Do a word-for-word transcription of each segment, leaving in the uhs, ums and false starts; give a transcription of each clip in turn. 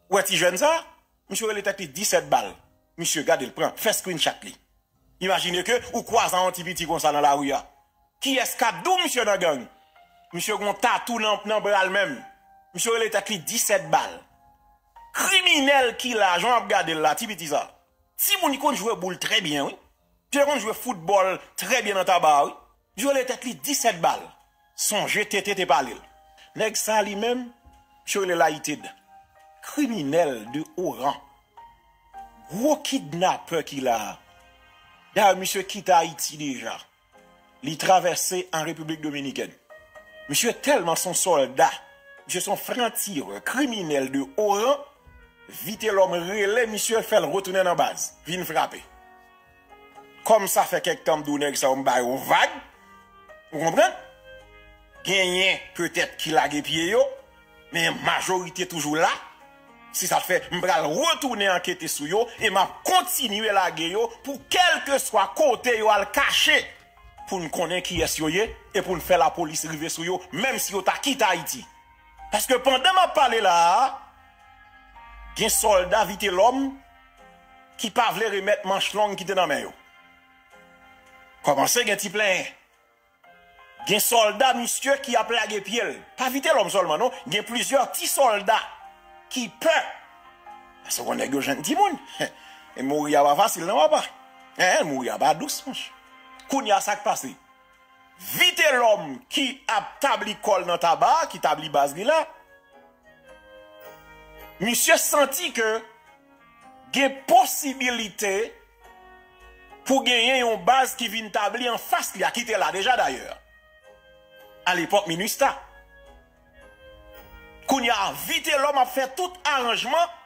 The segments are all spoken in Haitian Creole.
Ou wè ti jèn sa? Misye rele tèt li disèt bal. Misye, gade l, pran, fè screenshot li. Imajine ke ou kwaze a yon ti piti konsa nan lari a. Kiyès k ap di w misye nan gang? Misye gen yon tatou nan, nan bra l menm. Misye rele tèt li disèt bal. Kriminèl ki la, jan w ap gade l la, ti piti sa. Timoun ki konn jwe boul trè byen, wi. Misye konn jwe foutbòl trè byen nan Taba, wi. Misye rele tèt li disèt bal. Sonje T T te pale l. Nèg sa li menm, misye rele Lighted. Kriminèl de o ran. Gwo kidnapè ki la a. Dayè, misye kite Ayiti deja. Li travèse an Repiblik Dominikèn. Misye tèlman se yon sòlda, misye se yon frantirè, kriminèl de o ran, Vitelòm rele misye, fè l retounen nan baz, vin frape. Kòm sa fè kèk tan m di w nèg sa yo m ba yo vag, ou konprann? Genyen petèt ki lage pye yo, men majorite toujou la. Se sa k fè m pral retounen ankete sou yo e m ap kontinye lage yo pou kèlkeswa kote yo al kache, pou n konnen kiyès yo ye e pou n fè lapolis rive sou yo, menm si yo ta kite Ayiti. Paske pandan m ap pale la a, gen sòlda Vitelòm ki pa vle remèt manch long ki te nan men yo. Kòmanse gen ti plenyen. Gen sòlda misye ki ap lage pye l. Pa Vitelòm sèlman non, gen plizyè ti sòlda ki pè. Paske w konn nèg yo jwenn timoun. E mouri a pa fasil non papa. En, mouri a pa dous, monchè. Kounye a sa k pase? Vitelòm ki ap tabli kò l nan Taba, ki tabli baz li la, misye santi ke gen posibilite pou genyen yon baz ki vin tabli anfas li a, ki te la deja dayè, alepòk Minustah. Kounye a, Vitelòm ap fè tout aranjman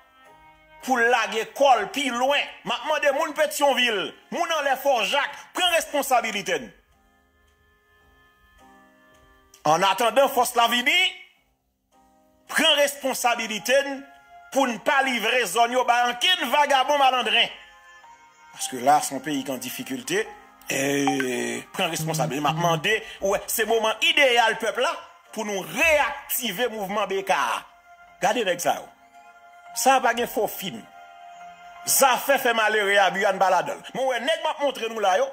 pou l lage kò l pi lwen. M ap mande moun Petyonvil, moun anlè Fò Jak, pran responsabilite n. Annatandan fòs la vini, pran responsabilite n pou n pa livre zòn yo bay ankenn vagabon malandren. Paske la, se yon peyi ki an difikilte. E pran responsabilite. M ap mande, ou wè, se moman ideyal pèp la pou nou reyaktive mouvman B K a. Gade nèg sa yo. Sa pa gen fo fim. Zafè fè malere a, Guyane pa ladan l. Men w wè nèg m ap montre nou la yo,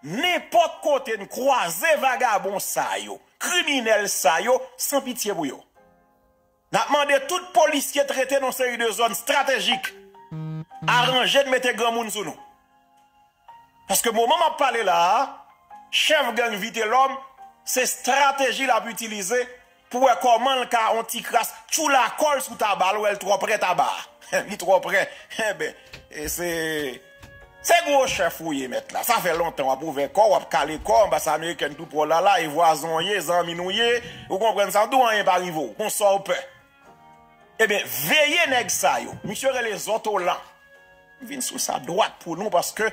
nenpòt kote n kwaze vagabon sa yo, kriminèl sa yo, san pitye pou yo. N ap mande tout polisye trete nan seri de zòn estratejik. Aranje n mete granmoun sou nou. Paske moman m ap pale la a, chèf gang Vitelòm, se estrateji l ap itilize pou wè kòman l ka yon ti kras tchoula kò l sou Taba, l wè l twò prè Taba. Li twò prè. Enben, e se, se gwo chèf ou ye, mèt la. Sa fè lontan w ap ouvè kò w, w ap kale kò w, anbasad amerikèn tou pwò la la, e vwazon w ye, zanmi nou ye, ou konprann sa m di w, anyen pa rive w. Bon, sa w pè. Ebyen, veye nèg sa yo. Misye rele zòtolan. M vin sou sa dwat pou nou paske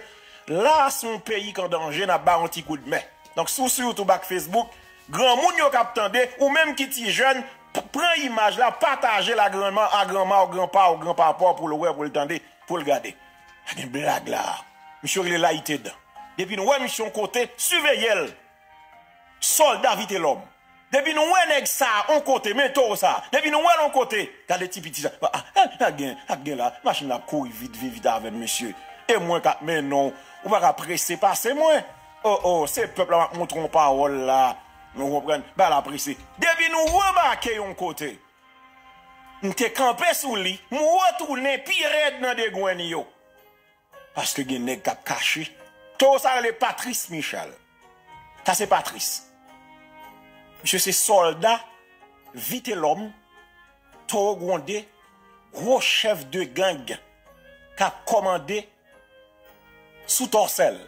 la a se yon peyi k an danje, n ap ba yon ti koudmen. Donk, si w sou YouTube ak Facebook, granmoun yo k ap tande, ou menm ki ti jèn, p- pran imaj la, pataje l a granma, a granma w, granpa w, granpapa w pou l wè, pou l tande, pou l gade. Pa gen blag la a. Misye rele Lighted. Depi n wè misye yon kote, siveye l. Sòlda Vitelòm. Depi nou wè nèg sa a on kote, men towo sa a. Depi nou wè l on kote, gade ti piti sa. A, a, a gen, a gen la, machin la ap kouri vit, vit, vit avè n, mesye. E mwen k ap mennen w, ou pa ka prese pase mwen. O, o, se pèp la m ap montre w pawòl la. Nou konprann? Bagay la prese. Depi nou remake yon kote, m te kanpe sou li, m retounen pi rèd nan degwenn yo. Paske gen nèg k ap kache. Towo sa rele Patrice Michel. Sa se Patrice. Misye se sòlda Vitelòm, Towo Gwonde, gwo chèf de gang k ap kòmande sou Tòsèl.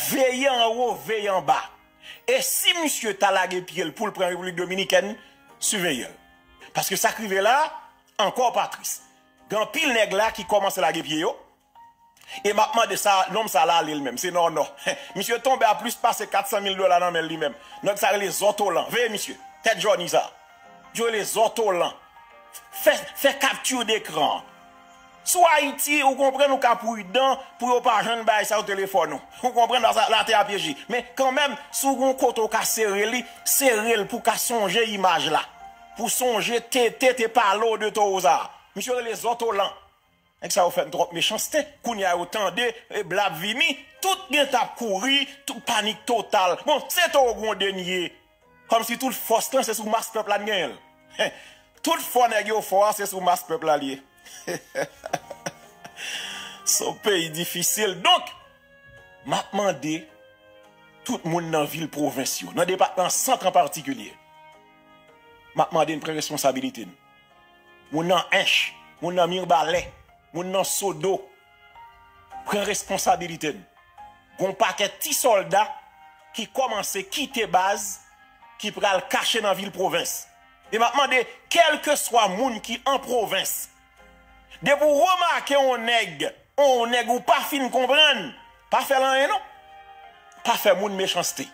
Veye anwo, veye anba. E si misye ta lage pye l pou l pran Repiblik Dominikèn, siveye l. Paske sa k rive la, ankò Patrice. Gen anpil nèg la ki kòmanse lage pye yo. E m ap mande sa, nonm sa la ale l menm, se Nònò. Misye tonbe a plis pase kat san mil dola nan men l li menm. Nèg sa rele Zòtolan, veye misye, tèt jòni sa. Yo rele Zòtolan. Fè, fè capture d'écran. Sou Ayiti, ou konprann, ou ka pridan pou yo pa jwenn bagay sa yo telefòn ou. Ou konprann, la, la te apyeje. Men kanmenm, si w gen yon kote w ka sere li, sere l pou w ka sonje imaj la. Pou sonje T T te pale w de towo sa. Misye rele Zòtolan. Nèg sa yo fè m twòp mechanste. Kounye a yo tande, e, bla ap vini, tout gen t ap kouri, tout panik total. Bon, se Towo Gwonde n ye. Kòmsi tout fòs lan se sou mas pèp la n genyen l. Tout fò nèg yo fò a se sou mas pèp la l ye. Se yon peyi difisil. Donk, m ap mande tout moun nan vil pwovens yo, nan depatman Sant an patikilye, m ap mande n pran responsabilite n. Moun nan Ench, moun nan Mibalè, moun nan Sodo, pran responsabilite n. Gon pakèt ti sòlda ki kòmanse kite baz, ki pral kache nan vil pwovens. E m ap mande, kèlkeswa moun ki an pwovens, depi w remake yon nèg, yon nèg ou pa fin konprann, pa fè l anyen non. Pa fè moun mechanste.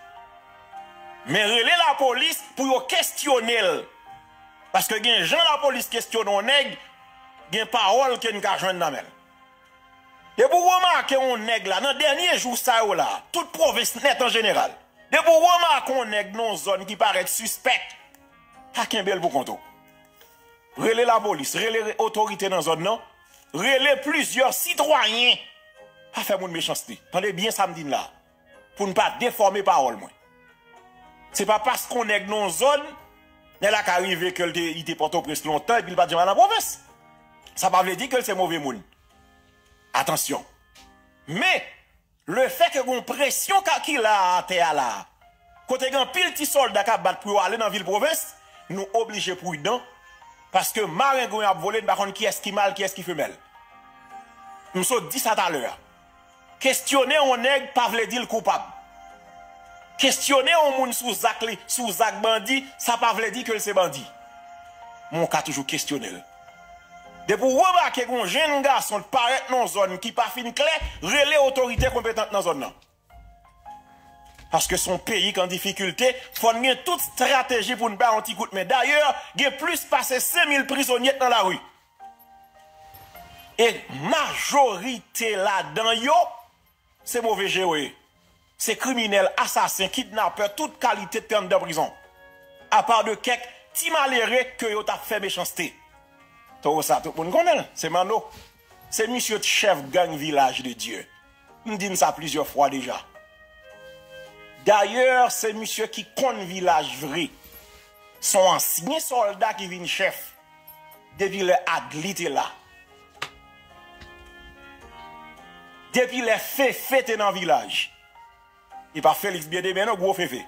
Men rele lapolis pou yo kestyone l. Paske gen jan lapolis kestyone yon nèg, gen pawòl ke n ka jwenn nan men l. Depi w remake yon nèg la, nan dènye jou sa yo la, tout pwovens nèt an jeneral, depi w remake yon nèg nan yon zòn ki parèt sispèk, pa kenbe l pou kont ou. Rele lapolis, rele re-, otorite nan zòn nan, rele plizyè sitwayen. Pa fè moun mechanste. Tande byen sa m di n la. Pou n pa defòme pawòl mwen. Se pa paske yon nèg nan yon zòn, nèg la ka rive ke l te, li te Pòtoprens lontan epi l pa t janm al nan pwovens. Sa pa vle di ke l se move moun. Atansyon. Men, lefètke gon presyon ka, ki la a atè a la a, kote gen anpil ti sòlda k ap bat pou yo ale nan vil pwovens, nou oblije pridan, paske marengwen ap vole, n pa konn kiyès ki mal, kiyès ki femèl. M sot di sa talè a. Kestyone yon nèg pa vle di l koupab. Kestyone yon moun sou zak li, sou zak bandi, sa pa vle di ke l se bandi. Men w ka toujou kestyone l. Depi w remake gen yon jenn gason k parèt nan yon zòn ki pa fin klè, rele otorite konpetan nan zòn nan. Paske se yon peyi k an difikilte, fò n gen tout estrateji pou n bay yon ti kout men. Dayè, gen plis pase senk mil prizonye k nan lari. E majorite ladan yo, se move je yo ye. Se kriminèl, asasen, kidnapè, tout kalite k te anndan prizon. Apa de kèk ti malere ke yo t ap fè mechanste. Towo sa, tout moun konnen l, se Manno. Se misye t chèf gang Vilaj de Dye. M di n sa plizyè fwa deja. Dayè, se misye ki konn Vilaj vre. Se yon ansyen sòlda ki vin chèf. Depi lè Adli te la. Depi lè Fefe te nan Vilaj. E pa Felix Byendemen non, gwo Fefe.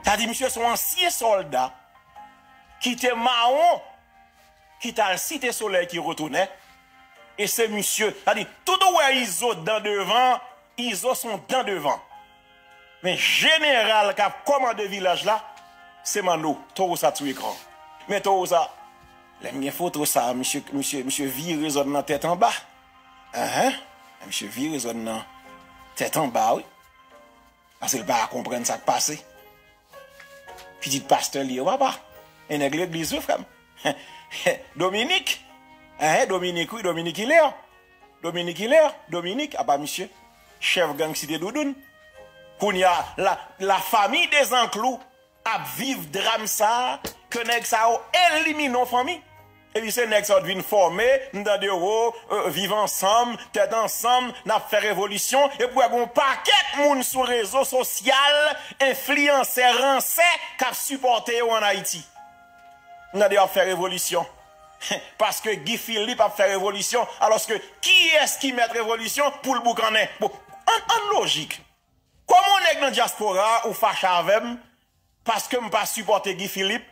Sa di misye se yon ansyen sòlda ki te mawon, ki t al Site Solèy, ki retounen. E se misye, sa di, tout ou wè Izo dan devan, Izo se yon dan devan. Men jeneral k ap kòmande Vilaj la, se Manno, Towo sa sou ekran. Men Towo sa, lè m gen foto sa, misye, misye, misye vire zòn nan tèt anba. Enhen, misye vire zòn nan tèt anba, wi. Paske l pa konprann sa k pase. Pitit pastè li ye, papa. E nèg legliz, wi, frè m. Dominik. Enhen, Dominik, wi, Dominik Ilè. Dominik Ilè, Dominik, apa misye, chèf gang Site Doudoun. Kounye a, la, la famille Dezanclous ap viv dram sa a, ke nèg sa yo elimine yon fanmi. Epi se nèg sa yo t vin fòme, m tande yo, e, viv ansanm, tèt ansanm, n ap fè revolisyon. Epi w wè gen yon pakèt moun sou rezo sosyal, enfliyansè, ransè, k ap sipòte yo ann Ayiti. M tande yo ap fè revolisyon. Paske Guy Philippe ap fè revolisyon, alòske kiyès ki mèt revolisyon pou l boukannen? Bon, ann, ann lojik. Kòman yon nèg nan dyaspora a ou fache avè m paske m pa sipòte Guy Philippe,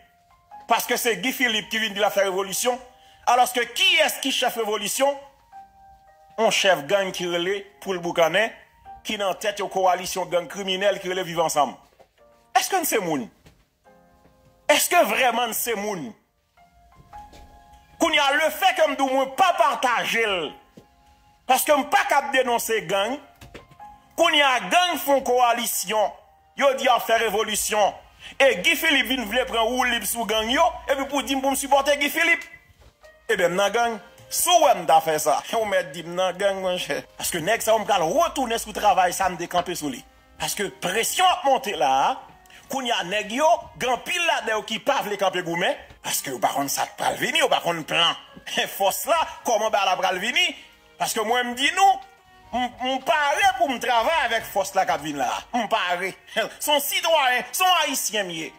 paske se Guy Philippe ki vin di l ap fè revolisyon, alòske kiyès ki chèf revolisyon? Yon chèf gang ki rele Poul Boukannen, ki nan tèt yon kowalisyon gang kriminèl ki rele Viv Ansanm. Èske n se moun? Èske vrèman n se moun? Kounye a, lefètke m di w mwen pa pataje l, paske m pa kab denonse gang, kounye a, gang fè yon kowalisyon, yo di y ap fè revolisyon, e Guy Philippe vin vle pran woulib sou gang yo, epi pou di m pou m sipòte Guy Philippe. Ebyen, m nan gang. Si w wè m ta fè sa, ou mèt di m nan gang, monchè. Paske nèg sa yo, m pral retounen sou travay sa m te kanpe sou li. Paske presyon ap monte la a. Kounye a, nèg yo, gen anpil ladan yo ki pa vle kanpe goumen. Paske yo pa konn sa k pral vini, yo pa konn plan fòs la, kòman bagay la pral vini. Paske mwen, m di nou, m, m pare pou m travay avèk fòs la k ap vin la. M pare. Se yon sitwayen, se yon ayisyen m ye.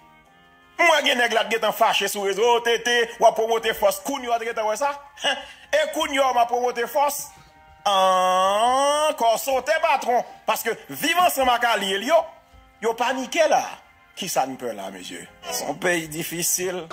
M wè gen nèg la t gentan fache sou rezo, "Tete, w ap pwomote fòs." Kounye a w te gentan wè sa? E kounye a m ap pwomote fòs? An, kò sote, patwon. Paske viv ansanm ak alye l yo, yo panike la. Kisa n pè la, mesye? Se yon peyi difisil.